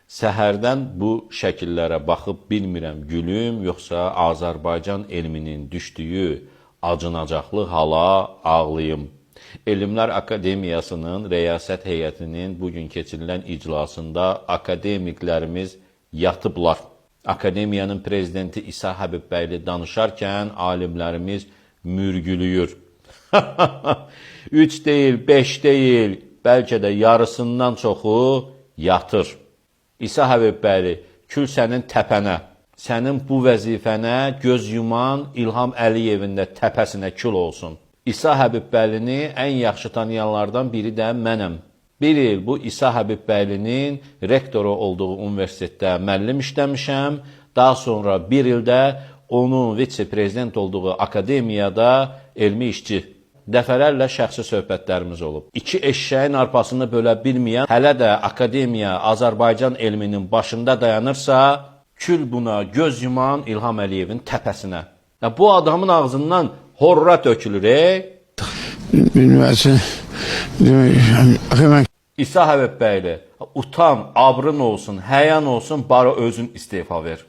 Səhərdən bu şəkillərə baxıb bilmirəm gülüm, yoxsa Azərbaycan elminin düşdüyü acınacaqlı hala ağlayım. Elmlər Akademiyasının rəyasət heyətinin bu gün keçirilən iclasında akademiklərimiz yatıblar. Akademiyanın prezidenti İsa Həbibbəyli danışarkən alimlərimiz mürgülüyür. 3 deyil, 5 deyil, bəlkə də yarısından çoxu yatır. İsa Həbibbəyli, kül sənin təpənə. Sənin bu vəzifənə göz yuman İlham Əliyevin də təpəsinə kül olsun. İsa Həbibbəylini ən yaxşı tanıyanlardan biri də mənəm. Bir il bu İsa Həbibbəylinin rektoru olduğu universitetdə müəllim işləmişəm. Daha sonra bir ildə onun vitse-prezident olduğu akademiyada elmi işçi. Dəfələrlə şəxsi söhbətlərimiz olub. İki eşşəyin arpasını bölə bilməyən hələ də akademiya Azərbaycan elminin başında dayanırsa, kül buna göz yuman İlham Əliyevin təpəsinə. Ya bu adamın ağzından horra tökülür, ey. Bilməsin. Axı mən İsa Həbibbəyli, utan, abrın olsun, həyan olsun, bara özün istefa ver.